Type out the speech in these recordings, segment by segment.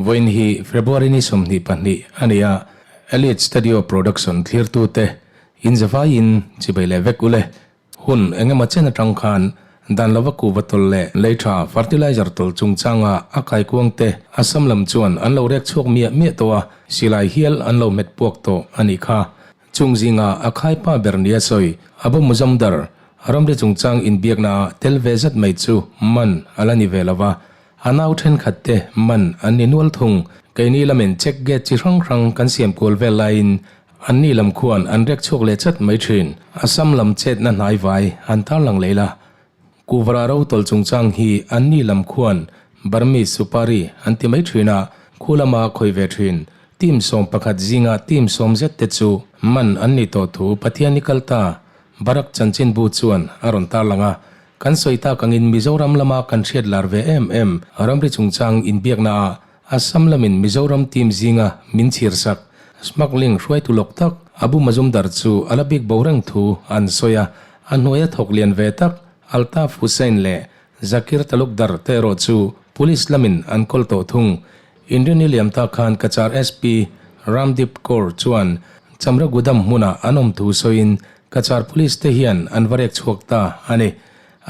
Vawiin hi February ni 22 a ni a, Elite Studio Production thlirtute inzavaiin chibai leh vek ule. Hun engemaw chen atang khan dan lova kuhva tawlh leh lei tha fertilizer tawlh chungchanga a kaikuang te Assam lam chuan an lo rek chhuak miah miah tawh a, silai hial an lo hmet puak tawh a nih kha. Chung zinga a khaipa ber nia sawi Abu Muzamdar ramri chungchang inbiakna ah tel ve zat mai chu man a la ni ve lo va, a nau thenkhat te man an ni nual thung. Keini lamin check gate chi hrang hrang kan siam kual vel laiin Anni lam khuan an rek chhuak leh chat mai thin. Assam lam chetna hnai vai han tarlang leh ila. Kuvra ro tawlh chungchang hi anni lam khuan Burmese Supari an ti mai thin a, khu lama khawih ve thin. Team 11 zinga team sawm zet te chu man an ni tawh thu Pathian i kal ta Barak chanchinbu chuan a rawn tarlang a. Kan sawi tak angin Mizoram lama kan hriat lar ve em em ramri chungchang inbiakna ah Assam lamin Mizoram team zinga min chhirsak smuggling hruaitu lawk tak Abu Mazumdar chu a la bik bo reng thu an sawi a, a hnuaia thawk lian ve tak Altaf Hussain leh Zakir Talukdar te erawh chu police lamin an kawl tawh thung. Inrinni liam ta khan Cachar SP Ramdeep Kaur chuan Chamragudam hmunah an awm thu sawiin Cachar police te hian an va rek chhuak ta a ni.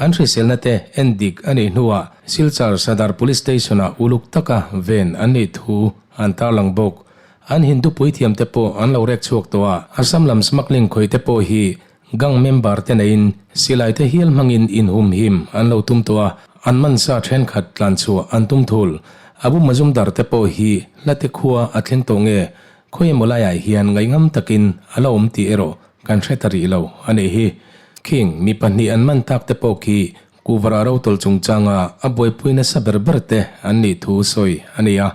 An hriselna te en dik a nih hnuah Silchar Sadar Police Station-ah uluk taka ven an nih thu an tarlang bawk. An Hindu puithiam te pawh an lo rek chhuak tawh a, Assam lam smuggling khawih te pawh hi gang member te neiin silai te hial hmangin inhumhim an lo tum tawh a, an mansa thenkhat tlanchhuah an tum thul. Abu Mazumdar te pawh hi hlate khua a thleng tawh nge Khawi emaw laiah hian ngaihngam takin a la awm tih erawh kan hre ta rih lo a nih hi. Khing mi pahnih an man tak te pawh khi Kuvara rotawlh chungchanga a buaipui nasa ber ber te an nih thu sawi a ni a.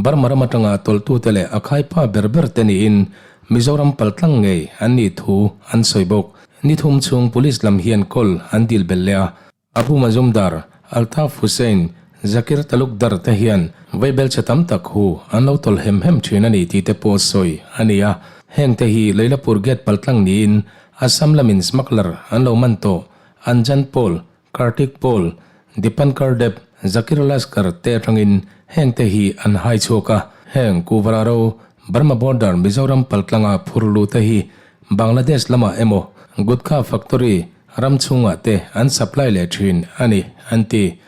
Burma ram atanga tawlhtute leh a khaipa ber ber te niin Mizoram paltlang ngei an nih thu an sawi bawk. Ni thum chhung Police lam hian kawl an dil belh leh a. Abu Mazumdar, Altaf Hussain, Zakir Talukdar te hian vaibelchhe tam tak hu an lo tawlh hem hem thin a ni tih te pawh sawi a ni a. Heng te hi Leilapur gate paltlang niin Assam lamin smuggler an lo man tawh, Anjan Paul, Kartik Paul, Dipankar Deb, Zakir Laskar te atangin heng te hi an hai chhuak a. Heng Kuvararo, Burma border Mizoram paltlanga phur lu te hi Bangladesh lamah emaw Gutkha factory ram chhungah te an supply leh thin a ni, an ti.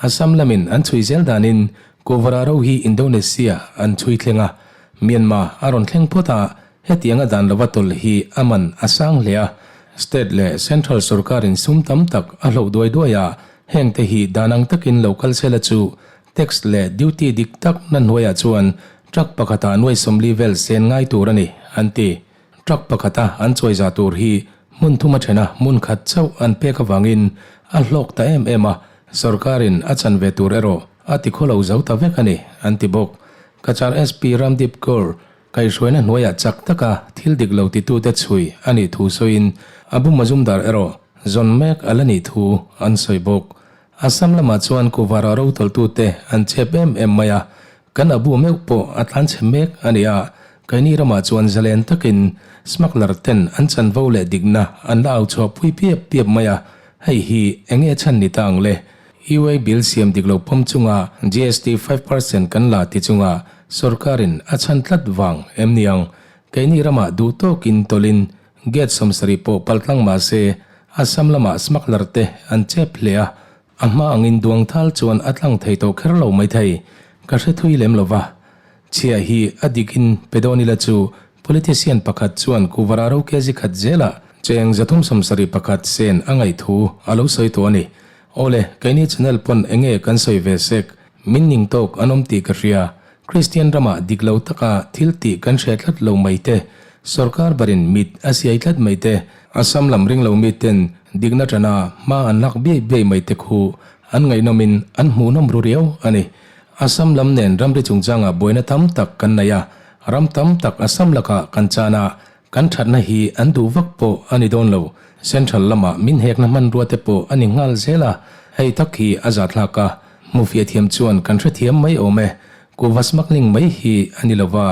Assam lamin an chhui zel danin Kuvara ro hi Indonesia an chhui thleng a, Myanmar a rawn thleng phawt a, hetianga dan lova tawlh hi a man a sang hle a. State leh Central sorkarin sum tam tak a hloh duai duai a, hengte hi dan ang takin lo kal sela chu tax leh duty dik tak na hnuaiah chuan truck pakhatah nuai 40 vel sen ngai tur a ni, an ti. Truck pakhata an chawi za tur hi hmun thuma thena hmun khat chauh an pek avangin a hlawk ta em em a, sorkarin a chan ve tur erawh a ti khaw lo zo ta vek a ni, an ti bawk. Cachar SP Ramdeep Kaur kaihhruaina hnuaiah chak taka thil dik lo titute chhui a nih thu sawiin Abu Mazumdar erawh zawn mek a la nih thu an sawi bawk. Assam lamah chuan Kuvara rotawltute an chep em em mai a, Kan abu meuh pawh a tlanchhe mek a ni a, keini ramah chuan zalen takin smuggler ten an chanvo leh dikna an la au chhuah pui piap piap mai a, hei hi eng nge chhan ni ta ang le? E-way bill siam dik lo pawm chunga GST 5% kan la ti chunga sorkarin a chhan tlat vang em ni ang? Keini ramah duh tawkin tawlhin gate 70 pawh paltlang mah se Assam lamah smuggler te an chep hle a, A hma angin duang thal chuan a tlang thei tawh kher lo maithei, ka hre thui lem lo va. Chhia hi a dikin pe dawn ila chu politician pakhat chuan Kuvara ro kg khat zelah cheng 371 sen a ngaih thu a lo sawi tawh a ni. Awle, keini channel pawn enge kan sawi ve sek, min ning tawk an awm tih ka hria. Kristian ramah dik lo taka thil tih kan hre tlat lo mai te, sorkar barin mit a siai tlat mai te, Assam lam ring lo miten dikna tana hma an lak biai biai mai te khu an ngaihnawmin an hmuhnawm ru riau a ni. Assam lam nen ramri chungchangah buaina tam tak kan nei a, ram tam tak Assam lakah kan chan a, kan thatna hi an duh vak pawh a ni dawn lo. Central lamah min hekna hmanrua te pawh a ni nghal zel a, hei tak hi a zathlak a, hmufiah thiam chuan kan hrethiam mai awm e. Kuhva smuggling mai hi a ni lova,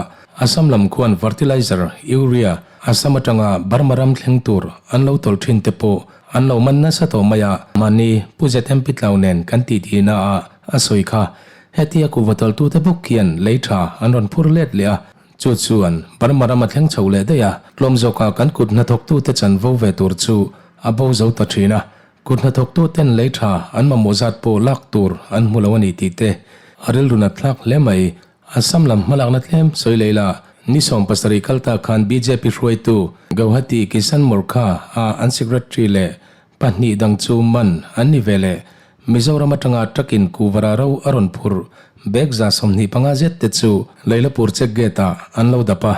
Assam lam khuan fertilizer, urea, Assam atanga Burma ram thleng tur an lo tawlh thin te pawh an lo man nasa tawh mai a, mahni Pu ZMP Tlau nen kan tih tihna ah a sawi kha. Hetia kuhva tawlhtute bawk hian lei tha an rawn phur let leh a, chu chuan Burma ram a thleng chho leh daih a, tlawm zawka kan kut hnathawktute chanvo ve tur chu a bo zo ta thin a, kut hnathawktuten lei tha an mamawh zat pawh lak tur an hmu lo a ni tih te a rilru nat thlak hle mai. Assam lam hmalakna tlem sawi leh ila, ni 17 kal ta khan bjp hruaitu Gauhati Kisan Morcha a an secretary leh pahnih dang chu man an ni ve leh Mizoram atanga truck-in Kuvara ro a rawn phurh bag 25 zet te chu Lailapur check gate ah an lo dap a,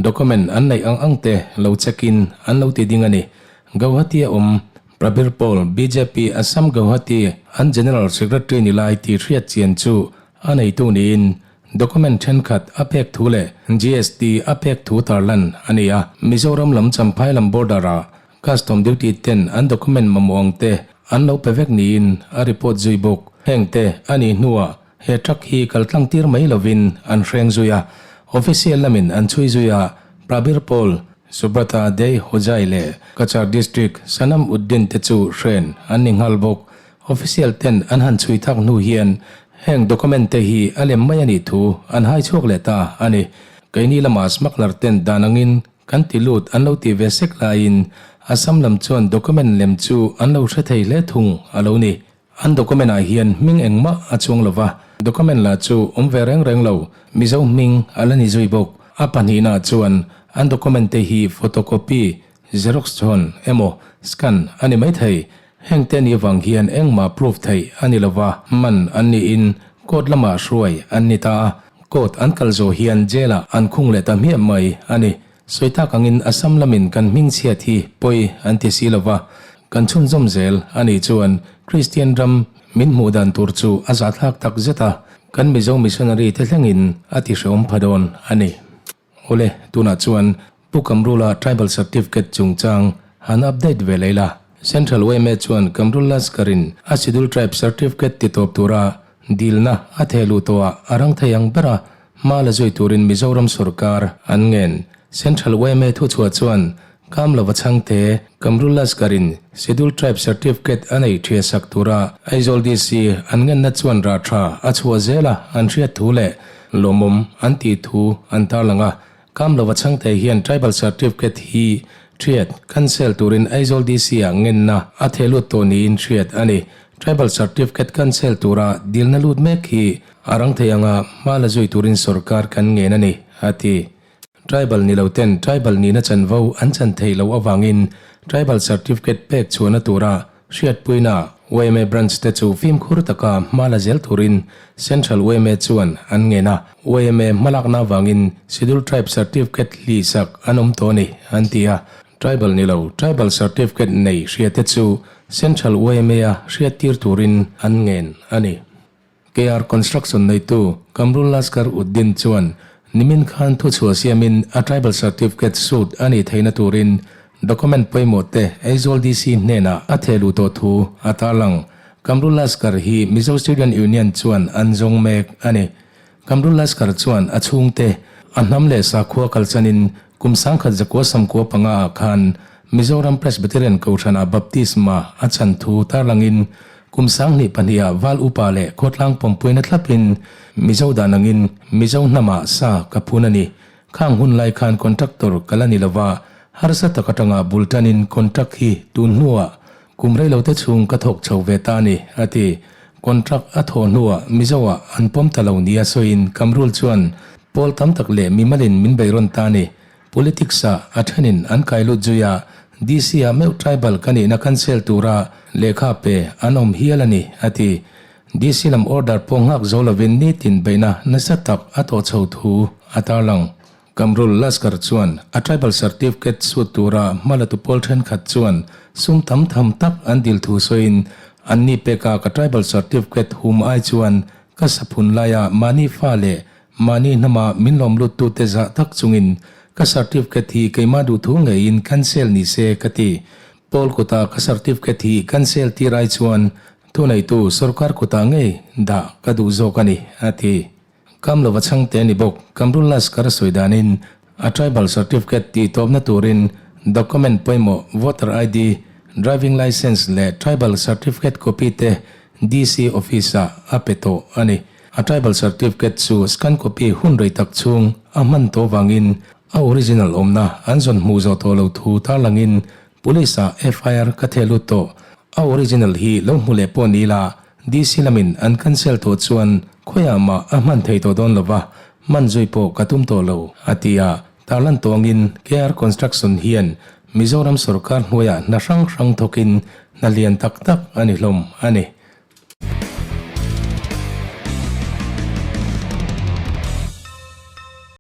document an neih ang ang te lo check in an lo ti ding a ni. Gauhati a awm Prabir Paul, bjp Assam Gauhati an General Secretary ni lai tih hriat chian chu A neitu niin document thenkhat a pek thu leh GST a pek thu tarlan a ni a. Mizoram lam Champhai lam border-ah custom duty ten an document mamawh ang te an lo pe vek niin a report zui bawk. Heng te a nih hnuah he truck hi kal tlang tir mai lovin an hreng zui a, official lamin an chhui zui a, Prabir Paul, Subrata Dey Hojai leh Cachar District Sanam Uddin te chu hren an ni nghal bawk. Official ten an han chhui thak hnu hian heng document te hi a lem mai a nih thu an hai chhuak leh ta a ni. Keini lama smuggler ten dan angin kan ti lut an lo ti ve sek laiin Assam lam chuan document lem chu an lo hre thei hle thung a lo ni. An document ah hian hming engmah a chuang lo va, document lah chu awm ve reng reng lo, Mizo hming a la ni zui bawk. A pahnihna chuan an document te hi photocopy Xerox chhawn emaw scan a ni mai thei. Heng te ni avang hian engmah proof theih a ni lova, man an niin court lamah hruai an ni ta a. Court an kal zawh hian jail ah an khung leh ta hmiah mai a ni. Sawi tak angin Assam lamin kan hming chhiat hi pawi an ti si lova, kan chhunzawm zel a nih chuan Kristian ram min hmuh dan tur chu a zahthlak tak zet a, kan Mizo missionary te thlengin a ti hreawm pha dawn a ni. Awle, tunah chuan Pu Kamrula Tribal Certificate chungchang han update ve leh ila. Central yma chuan Kamrul Laskar-in a Schedule Tribe Certificate ti tawp tura dilna a theh luh tawhah a rang thei ang bera hma la zui turin Mizoram sorkar an ngen. Central yma thuchhuah chuan Kam lova chhangte Kamrul Laskar-in Schedule Tribe Certificate a nei ṭhia sak tura Aizawl DC an ngenna chuan rah ṭha a chhuah zela an hriat thu leh lawmawm an tih thu an tarlang a. Kam lova chhangte hian Tribal Certificate hi ṭhiat, cancel, turin Aizawl DC-ah ngenna a theh lut tawh niin hriat a ni. Tribal Certificate cancel tura dilna lut mek hi a rang thei anga hma la zui turin sorkar kan ngen a ni, a ti. Tribal ni lo ten tribal nihna chanvo an chan theih loh avangin Tribal Certificate pek chhuahna tura hriatpuina yma Branch te chu fimkhur taka hma la zel turin Central yma chuan an ngen a. Yma hmalakna avangin Scheduled Tribe Certificate hlihsak an awm tawh a ni, an ti a. Tribal ni lo Tribal Certificate nei hriate chu Central yma-a hriattir turin an ngen a ni. KR Construction neitu Kamrul Laskar Uddin chuan nimin khan thuchhuah siamin a Tribal Certificate suit a nih theihna turin document pawimawh te Aizawl DC hnenah a theh luh tawh thu a tarlang. Kamrul Laskar hi Mizo Student Union chuan an zawng mek a ni. Kamrul Laskar chuan a chhungte a hnam leh sakhua kalchanin kum 1995 ah khan Mizoram Presbyterian Kohhranah Baptisma a chan thu tarlangin kum 2002 ah Val Upa leh Khawtlang pawmpuina thlapin Mizo dan angin Mizo hnamah sa ka phun a ni. Khang hun lai khan contractor ka la ni lova, harsa tak atanga bul tanin contract hi tun hnuah kum reilote chhung ka thawk chho ve ta a ni, a ti. Contract a thawh hnuah Mizoah an pawm ta lo nia sawiin Kamrul chuan pawl tam tak leh mimalin min beihrawn ta a ni. Politics-ah a thenin an kai lut zui a, DC-ah meuh tribal ka nihna cancel tura lehkha pe an awm hial a ni, a ti. DC lam order pawh nghak zo lovin nitin beihna nasa tak a tawh chho thu a tarlang. Kamrul Laskar chuan a tribal certificate sut tura hmalatu pawl thenkhat chuan sum tam tham tak an dil thu sawiin, Anni peka ka tribal certificate hum ai chuan ka saphun laia mahni fa leh Mahni hnama min lawm luttute zah tak chungin ka certificate hi keimah duhthu ngeiin cancel ni se ka ti. Pawl kuta ka certificate hi cancel tir ai chuan thuneitu sorkar kutah ngei dah ka duh zawk a ni, a ti. Kam lova chhangte ni bawk Kamrul Laskar sawi danin a tribal certificate tih tawpna turin document pawimawh voter ID, driving licence leh tribal certificate copy te DC office-ah a pe tawh a ni. A tribal certificate chu scan copy hun rei tak chhung a hman tawh vangin a original awmna an zawn hmuh zawh tawh lo thu tarlangin Police ah FIR ka theh lut tawh. A original hi lo hmu leh pawh ni ila DC lamin an cancel tawh chuan khawiah mah a hman thei tawh dawn lova, hman zui pawh ka tum tawh lo, a ti a. Tarlan tawngin KR Construction hian Mizoram sorkar hnuaiah hna hrang hrang thawkin hna lian tak tak a ni hlawm a ni.